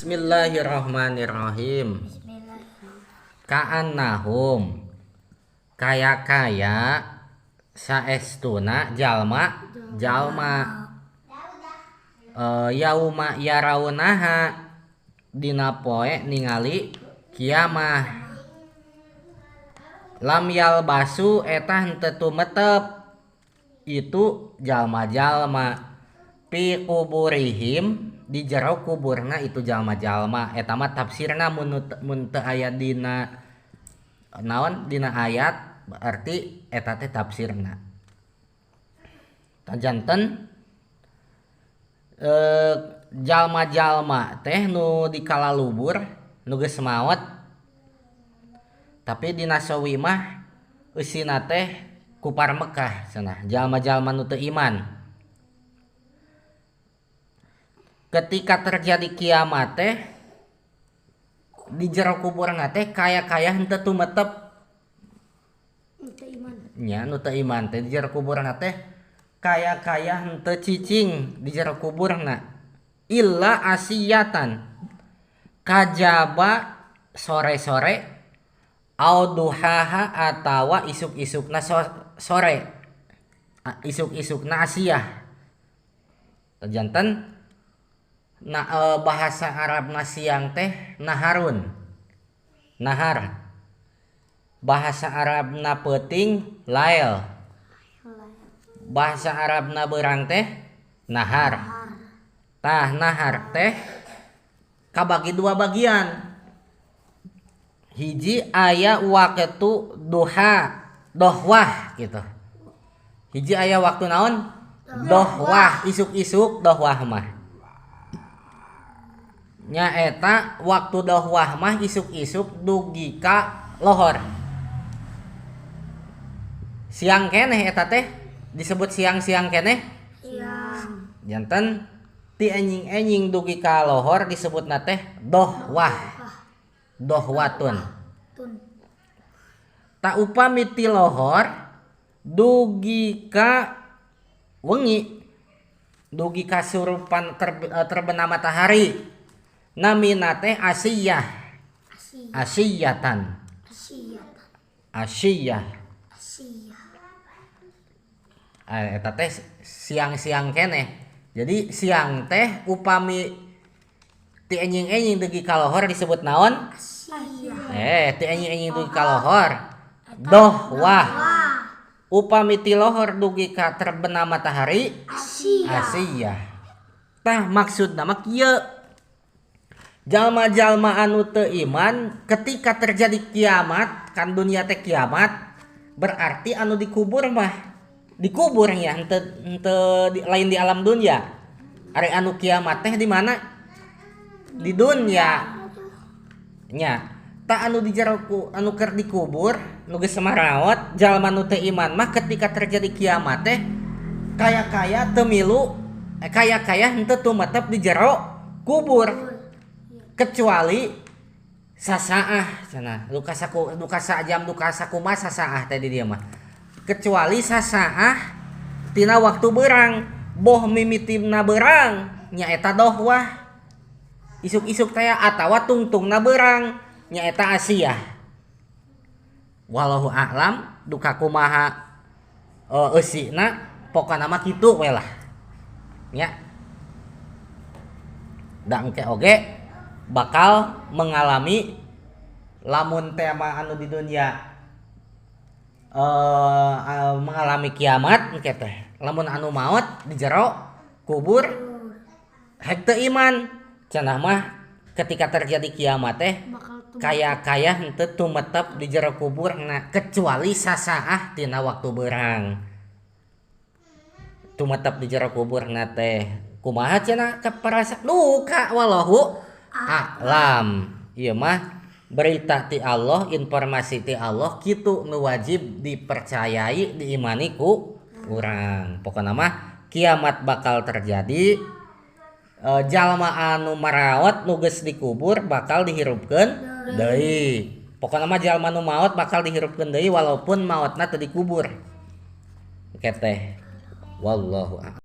Bismillahirrahmanirrahim. Ka'annahum kaya-kaya saestuna jalma jalma yauma yarawunaha dina poe ningali kiamah lam yalbasu eta henteu tumetep itu jalma-jalma pi kuburihim di jero kuburna itu jalma-jalma eta mah tafsirna mun teu aya dina naon dina ayat berarti eta teh tafsirna. Janten jalma-jalma teh nu dikalalubur nu geus maot tapi dina sawi mah eusina teh kupar Mekah cenah jalma-jalma nu teu iman. Ketika terjadi kiamat teh di jero kuburna teh kaya-kaya henteu tumetep teu iman. Nya nu teu iman teh di jero kuburna teh kaya-kaya henteu cicing di jero kuburna illa asiyatan kajaba sore-sore au duhaha atawa isuk-isukna sore isuk-isukna asiyah. Janten na bahasa Arabna siang teh naharun nahar, bahasa Arabna peuting lail, bahasa Arabna beurang teh nahar. Tah nahar teh kabagi dua bagian, hiji aya waktu duha dohwah gitu, hiji aya waktu naon dohwah isuk-isuk dohwah mah nyaeta waktu dohwah mah isuk-isuk dugi ka lohor. Siang keneh eta teh disebut siang-siang keneh. Siang. Janten ti enjing-enjing dugi ka lohor disebutna teh dohwah. Dohwatun. Tak upami ti lohor dugi ka wengi dugi ka surupan terbenam matahari namina teh asiyah. Asiyatan. Asiyah. Eta teh siang-siang keneh. Jadi siang teh upami ti enjing-enjing dugi ka lohor disebut naon? Ti enjing-enjing dugi ka lohor dohwah. Upami ti lohor dugi ka terbenam matahari asiyah. Tah maksudna mah kieu. Jalma-jalma anu teu iman ketika terjadi kiamat, kan dunia teh kiamat, berarti anu dikubur mah dikuburnya henteu lain di alam dunia. Ari anu kiamat teh di mana? Di dunia. Nya, tah anu di jero anu keur dikubur, nu geus maraot, jalma nu teu iman mah ketika terjadi kiamat teh kaya-kaya teu milu, kaya-kaya henteu tumetep di jero kubur. Kecuali sasaah cenah duka saku duka sajam duka sakumaha sasaah teh di dieu mah. Kecuali sasaah tina waktu beurang, boh mimitina beurang nyaeta dohwah isuk-isuk teh atawa tungtungna beurang nyaeta asiyah. Wallahu a'lam duka kumaha eusina pokona mah kitu we lah nya. Da engke oge bakal mengalami lamun tema anu di dunia mengalami kiamat engke teh lamun anu maot di jero kubur hek teu iman cenah mah ketika terjadi kiamat teh kaya-kaya henteu tumetep di jero kubur na kecuali sasaah tina waktu beurang tumetep di jero kubur na teh kumaha cenah kaparasa duka wallahu a'lam. Ieu mah berita ti Allah, informasi ti Allah kitu nu wajib dipercayai, diimani ku urang. Pokona mah kiamat bakal terjadi, jalma anu maraot nu geus dikubur bakal dihirupkeun deui. Pokona mah jalma nu maot bakal dihirupkeun deui walaupun maotna teu dikubur. Keteh. Wallahu a'lam.